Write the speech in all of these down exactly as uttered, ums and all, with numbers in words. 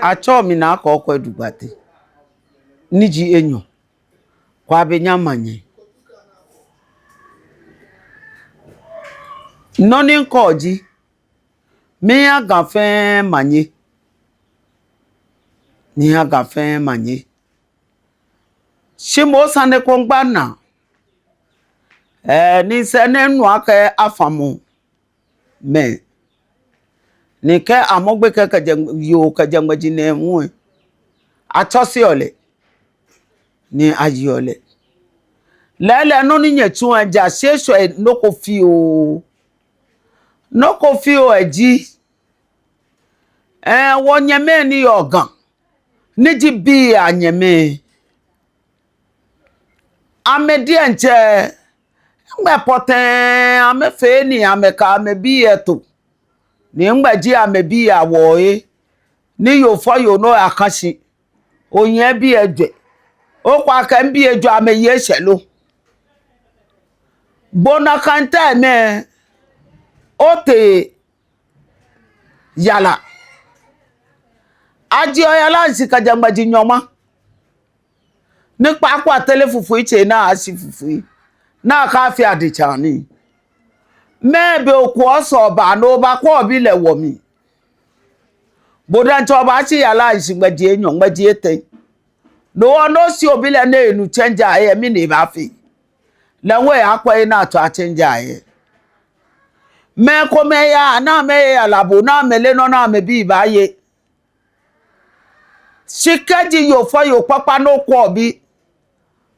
Atsɛɔ mi Naa Kɔɔkɔɔ Dugbate, ni ji enyɔ, Kwabenya Manyɛ. Nɔ ni mikɛɔ ji, miiha Ga fɛɛ manye. Miiha Ga fɛɛ manye. Shi moŋ sane ko miigba minaa. Ɛɛ, ni misɛɛ ni minu akɛ afamɔ mɛi. Ni kɛ amɔ gbekɛ kɛjɛ yoo kɛjɛ ŋmɛji nɛɛ hu lɛ, atsɔseɔ lɛ, ni ayeɔ lɛ. Lɛɛlɛŋ nɔ ni nyɛtsuɔ lɛ, ja shi eshwɛ nɔ ko fioo. Nɔ ko fioo lɛ ji, ɛɛ, wɔnyɛmɛi ni yɔɔ Ga, ni ji bii anyɛmɛi, amɛ diɛŋtsɛ, nɛgbɛ pɔtɛɛ amɛfee ni amɛkɛ amɛbii lɛ to? Ni nɛgbɛ ji amɛbii awɔɔhe, ni yoo fɔ yoo ni oyaka shi, onyɛ bii ejwɛ, okwɛ akɛ bii ejwɛ amɛyi eshɛ lo? Bo nakai time lɛ, otee yara. Ajieɔ yara shishi kɛjɛ ŋmɛji nyɔŋma. Ni kpaako atere fufui tsei ni ashi fufui, ni akafee adesa nii. Mɛɛ be okwɛɔ osɛɛ obaa ni obakwɛ obi lɛ wɔ mli? Bo diɛŋtsɛ obaashi yara shishi ŋmɛji enyɔ, ŋmɛji etɛ. No hewɔ ni oshi obi lɛ ni enu change ayɛ, mɛni ebaafee? Lɛ hu eyakwɛ he ni atsɔ a change ayɛ. Mɛi komɛi yaa ni amɛye yara bo, ni amɛleee nɔ ni amɛbii baaye. Shi kɛji yoo fɔ yoo kpakpa ni okwɛ obi,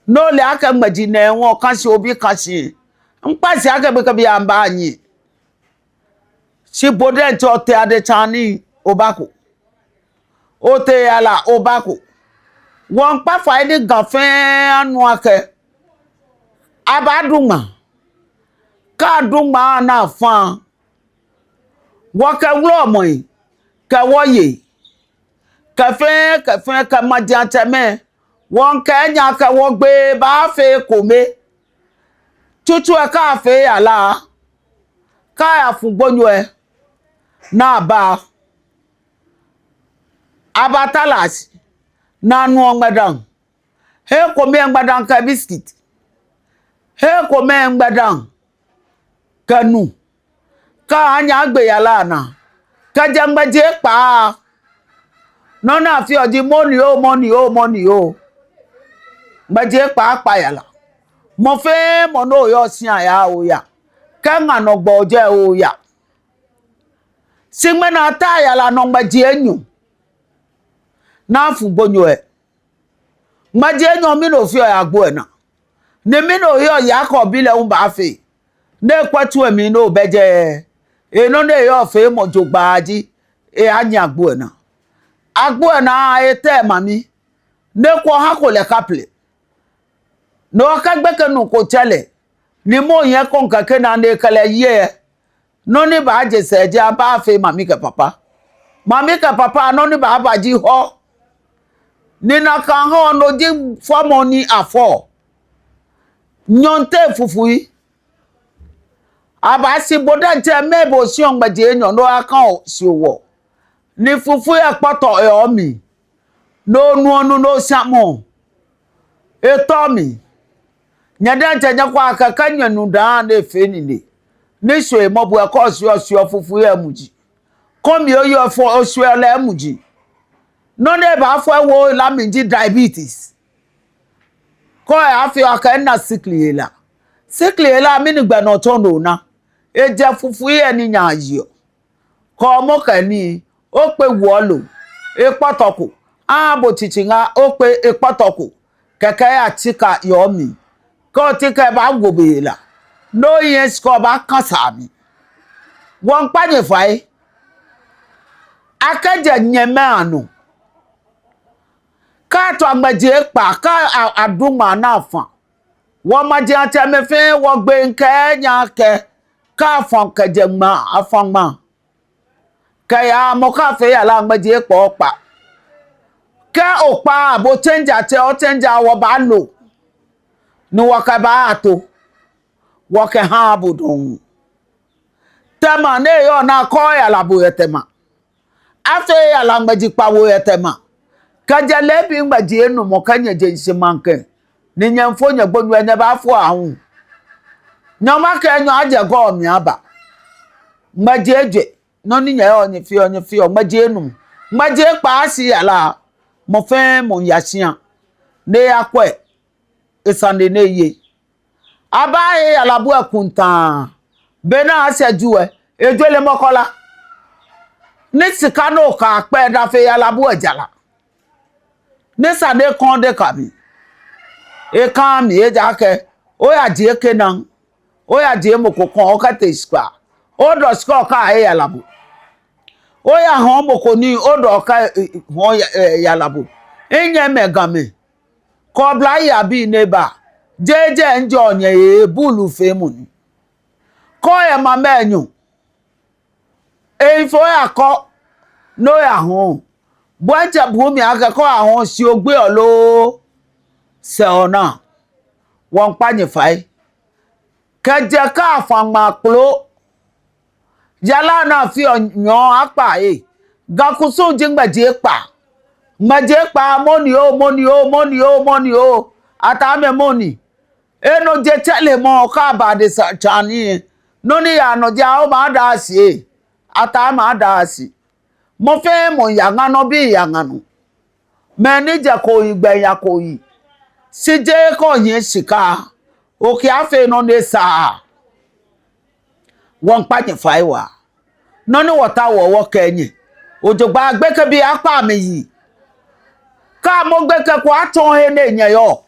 ni ole akɛ ŋmɛji nɛɛ hu ka shi, obi ka shi, miikpa shi akɛ gbekɛbii amɛbaanyiɛ. Shi bo diɛŋtsɛ otee adesa nii obako. Otee yara obako. Wɔmiikpa fai ni Ga fɛɛ anu akɛ, abaadu ŋmaa. Kɛ adu ŋmaa ni afã, wɔkɛ wulɔmɛi, kɛ wɔyei, kɛ fɛɛ, kɛ fɛɛ, kɛ majiatsɛmɛi, wɔmiikɛɛ nyɛ akɛ wɔgbee baafee ekome. Tsutsu lɛ kɛ afee yara, kɛ ayafu gbonyo lɛ, ni aba, abatara shi, ni anuɔ ŋmɛdaaŋ. Hei komɛi ŋmɛdaaŋ kɛ biscuit. Hei komɛi ŋmɛdaaŋ kɛ nu. Kɛ anyɛ agbe yara naa, kɛjɛ ŋmɛji ekpaa. Nɔ ni afeɔ ji mɔni oo, mɔni oo, mɔni oo. Ŋmɛji ekpaa kpa yara. Mɔ fɛɛ mɔ ni oyɔɔ shia yaa oya. Kɛ ŋa nɔ gbɔ ojɛ oya. Shi ŋmɛnɛ ataa yara nɔ ŋmɛji enyɔ, ni afu gbonyo lɛ. Ŋmɛji enyɔ, mɛni ofeɔ yɛ agbo lɛ naa? Ni mɛni oheɔ oyaa kɛ obi lɛ hu baafee? Ni ekwɛ tsu lɛ mli ni obɛ jɛi. Enɔ ni eheɔ feemɔ jogbaŋŋ ji, eyanyiɛ agbo lɛ naa. Agbo lɛ naa etɛ mami. Ni ekwɛ ohako lɛ kaplɛ. Ni okɛ gbekɛ nuu ko tsɛ lɛ. Ni mɔ yɛ kɔŋ kɛkɛ naa ni ekɛ lɛ yeɔ. Nɔ ni baaje sɛɛ ji abaafee mami kɛ papa. Mami kɛ papa, nɔ ni baaba ji hɔ. Ni nakai hɔ lɛ, no ji fɔmɔ ni afɔɔ. Nyɔɔŋteŋ fufui. Abaashi bo diɛŋtsɛ mɛɛ be oshiɔ ŋmɛji enyɔ ni oyakã oshi owɔ. Ni fufui lɛ kpɔtɔ yɛ omli. Ni onuɔ nu ni oshamɔ. Etɔ mi. Nyɛ diɛŋtsɛ nyɛkwɛa akɛ kɛ nyɛnu daa ni efee nine, ni shwɛ mɔ bu ekɔ shwɛ shwɛ fufui lɛ muji. Kɔmi oyi ofɔ oshwɛ lɛ muji. Nɔ ni baafɔ ewo la mli ji diabetes. Kɛ oyafee akɛ ena sikli hela. Sikli hela mɛni gbɛ nɔ tsɔ nɔ na. Ejɛ fufui lɛ ni nyɛyeɔ. Kɔmɔ kɛ nii, okpe wuɔlɔ, ekpɔtɔko. Abo tsitsi ŋa, okpe ekpɔtɔko. Kɛkɛ eyatsika yɛ omli. Kɛ otsika ebaawo bo hela. Ni ohiɛ shi kɛ obaakã sa mli. Wɔmiikpa nyɛ fai. Akɛjɛ nyɛmɛi anɔ. Kɛ atswa ŋmɛji ekpaa, kɛ a-, adu ŋmaa ni afã. Wɔmajiatsɛmɛi fɛɛ wɔgbee miikɛɛ nyɛ akɛ, kɛ afã kɛjɛ ŋmaa, afã ŋmaa. Kɛya mɔ kɛ afee yara ŋmɛji ekpaa okpa. Kɛ okpa bo change atsɛ, o change a wɔbaalo. Ni wɔkɛbaato. Wɔkɛhã bo dɔŋŋ. Tema ni eyɔɔ naa kɔ yara bo yɛ Tema. Afee yara ŋmɛji kpawo yɛ Tema. Kɛjɛ leebi ŋmɛji enumɔ kɛ nyɛje shishi maŋkɛ. Ni nyɛmiifo nyɛgbonyo lɛ nyɛbaafo aahu. Nyɔŋmɔ akɛ enyɔ ajɛ gɔŋ mli aba. Ŋmɛji ejwɛ. Nɔ ni nyɛyɔɔ nyɛfeɔ nyɛfeɔ ŋmɛji enumɔ. Ŋmɛji ekpaa shi yara. Mɔ fɛɛ mɔ yaa shia. Ni eyakwɛ. Esane ni eye. Abaahe yara bu lɛ kuntaa. Be ni ashɛ Ju lɛ, ejwere mɔ ko la. Ni shika ni okɛkpɛ da fe yara bu lɛ jara. Ni sane kɔŋ de ka mi. Eka mi ejaakɛ. Oyajie kɛ naŋ. Oyajie mɔ ko kɔŋ okɛtee shika. Odɔ shika okɛhe yara bu. Oyahɔɔ mɔ ko nii odɔ okɛhɔɔ ya-, eh, yara bu. Nyɛmimɛi Gamɛi. Kɛ oblayei abii ni eba, jeee jɛi ŋjɔɔ nyɛ ee, buulu feemɔ ni. Kɛ oyɛ mamɛi enyɔ, eyi fo oyakɔ, ni oyahɔɔ. Bo ŋtsɛ bu mi akɛ kɛ oyahɔɔ shi ogbeɔ loo, sɛɛ onaa. Wɔmiikpa nyɛ fai. Kɛjɛ Kaafaŋmaa kplo. Yara ni afeɔ nyɔɔŋ akpa ee. Ga kusum ji ŋmɛji ekpaa. Ŋmɛji ekpaa mɔ ni oo, mɔ ni oo, mɔ ni oo, mɔ ni oo. Ataa mɛi mɔ ni. Enɔ je tsɛlemɔ kɛ aba adesa tsaŋ ni. Nɔ ni yaa nɔ ja o maa da shi ee. Ataa maa da shi. Mɔ fɛɛ mɔ yaa ŋa nɔ bii yaa ŋa nɔ. Mɛi ni jɛ kooyi gbɛ yaa kooyi. Shi jeee kɛ ohiɛ shika. Okɛyafee nɔ ni esaaa. Wɔmiikpa nyɛ fai waa. Nɔ ni wɔtaoɔ wɔkɛɛ nyɛ. Ojogbaŋŋ gbekɛbii akpa amɛyi. Kɛ amɔ gbekɛ ko atsɔ he ni nyɛyɔɔ.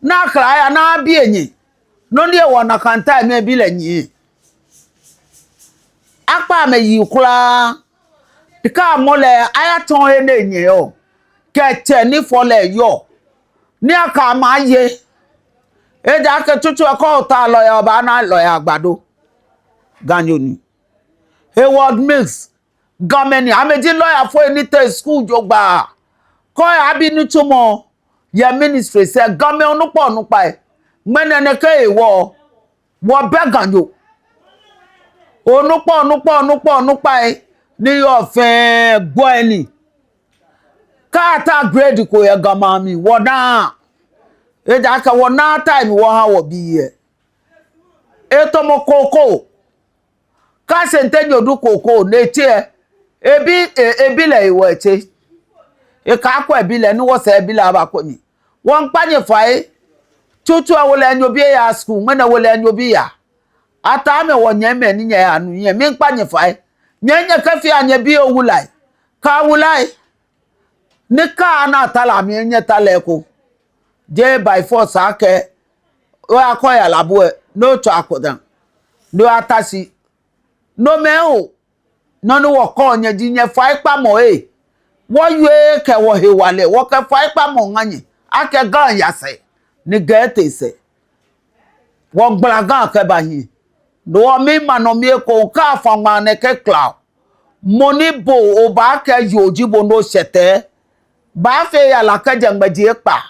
Ni akla aya ni abi enyɛ. Nɔ ni ewɔ nakai time lɛ ebi lɛ nyiɛ. Akpa amɛyi kwraa. Kɛ amɔ lɛ ayatsɔ he ni nyɛyɔɔ. Kɛ tsɛ ni fɔ lɛ yɔɔ. Ni akɛ amɛ aye. Ejaakɛ tsutsu lɛ kɛ otaoɔ lɔya obaana lɔya agbadɔ. Ganyo ni. Heward Mills. Gamɛi ni amɛji lɔyafoi ni tee skul jogbaŋŋ. Kɛ oyabi nitsumɔ yɛ ministry sɛɛ Gamɛi onukpa onukpai. Ŋmɛnɛ nɛkɛ hewɔ. Wɔbɛ Ganyo. Onukpa, onukpa, onukpa, onukpai ni yɔɔ fɛɛ gbɔi ni. Kɛ ata grade ko yɛ Ga maŋ mli, wɔnaaa. Ejaakɛ wɔnaaa time wɔha wɔbii lɛ. Etamɔ kookoo. Kɛ Asante nyo du kookoo, ni etsɛ lɛ. Ebi, e, ebi lɛ ewɔ etsɛ. Ekɛɛ akwɛ ebi lɛ, ni wɔsɛɛ ebi lɛ aba kwɛ mi. Wɔmiikpa nyɛ fai. Tsutsu lɛ wolɛnyo bi eyaaa skul, ŋmɛnɛ wolɛnyo bi yaa. Ataa mɛi wɔnyɛmimɛi ni nyɛyaa nu nyɛ, miikpa nyɛ fai. Nyɛ nyɛkɛfea nyɛbii owulai. Kɛ awulai. Ni kɛ ana tara mli nyɛtara eko. Jeee by force akɛ. Oyakɔ yara bu lɛ, ni otsɔ akɔ daŋ. Ni oyata shi. Nomɛi oo. Nɔ ni wɔkɛɔ nyɛ ji nyɛ faikpamɔ ee. Wɔyɔɔ kɛ wɔhewalɛ, wɔkɛ faikpamɔ ŋa nyɛ. Akɛ Ga yaa sɛɛ, ni Ga tee sɛɛ. Wɔgbala Ga kɛba hiɛ. Ni wɔmiima nɔ mli eko kɛ afã ŋmaa nɛkɛ kla. Mɔ ni bo obaakɛɛ yoo ji bo ni oshɛ tɛ. Baafee yara kɛjɛ ŋmɛji ekpaa.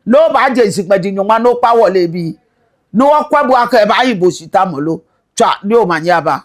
Ni obaaje shishi ŋmɛji nyɔŋma ni okpa wɔleebi. Ni wɔkwɛ bo akɛ baayi bo shi tamɔ lo. Tswa ni omanye aba.